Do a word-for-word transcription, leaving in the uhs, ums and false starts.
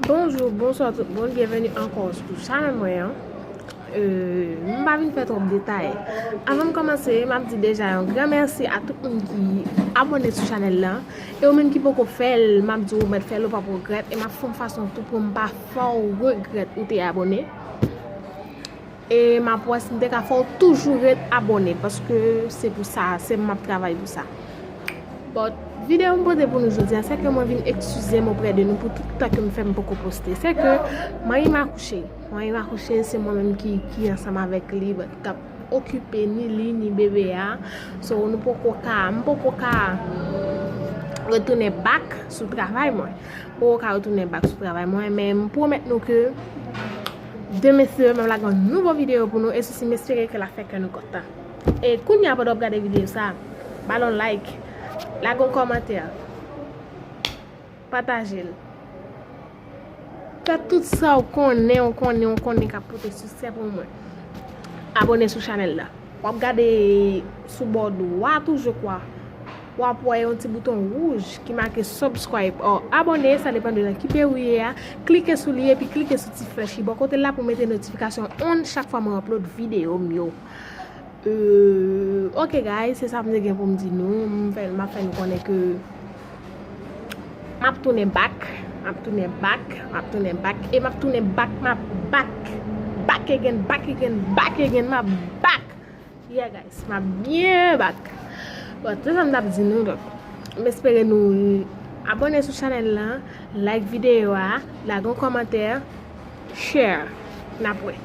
Bonjou, bonswa tout moun, byenveni ankò sou chanèl mwen an. Euh, m pa vin fè twòp detay. Anvan m kòmanse, m ap di deja yon gran mèsi a tout moun ki abòne sou chanèl la. E ou menm ki poko fè l, m ap di w mèt fè l, ou p ap regrèt. E m ap fè yon fason tou pou m pa fè w regrèt ou te abòne. E m ap wè si m te ka fè w toujou ret abòne, paske se pou sa, se m ap travay pou sa. But, videyo m pote pou nou jodi a, se ke mwen vin eskize m oprè de nou pou tout tan ke m fè m poko poste. Se ke manmi m akouche. Manmi m akouche, se mwen menm ki, ki ansanm avèk li, but, k ap okipe ni li, ni bebe a. So, nou poko ka, m poko ka retounen back sou travay mwen. M poko ka retounen back sou travay mwen, men m pwomèt nou ke demen, si Dye vle, m ap lage yon nouvo videyo pou nou, e sisi m espere ke l ap fè kè nou kontan. E kounye a, pandan w ap gade videyo sa, ba l yon like, lage yon kòmantè, pataje l. Fè tout sa w konnen, w konnen, w konnen k ap pote siksè pou mwen. Abòne sou chanèl la. W ap gade sou bò dwat ou, je crois. W ap wè yon ti bouton wouj ki make subscribe or abòne, sa depann de nan ki peyi w ye a. Klike sou li epi klike sou ti flèch ki bò kote l la pou mete notifikasyon on chak fwa mwen upload videyo m yo. Euh, ok guys, se sa m te gen pou m di nou. M fè, m ap fè nou konnen ke m ap tounen back, m ap tounen back, m ap tounen back, e m ap tounen back, m ap back, back again, back again, back again, m ap back. Yeah guys, m ap byen back. Bon, se sa m t ap di nou, donk, m espere nou abòne sou chanèl la, like videyo a, lage yon kòmantè, share, n ap wè.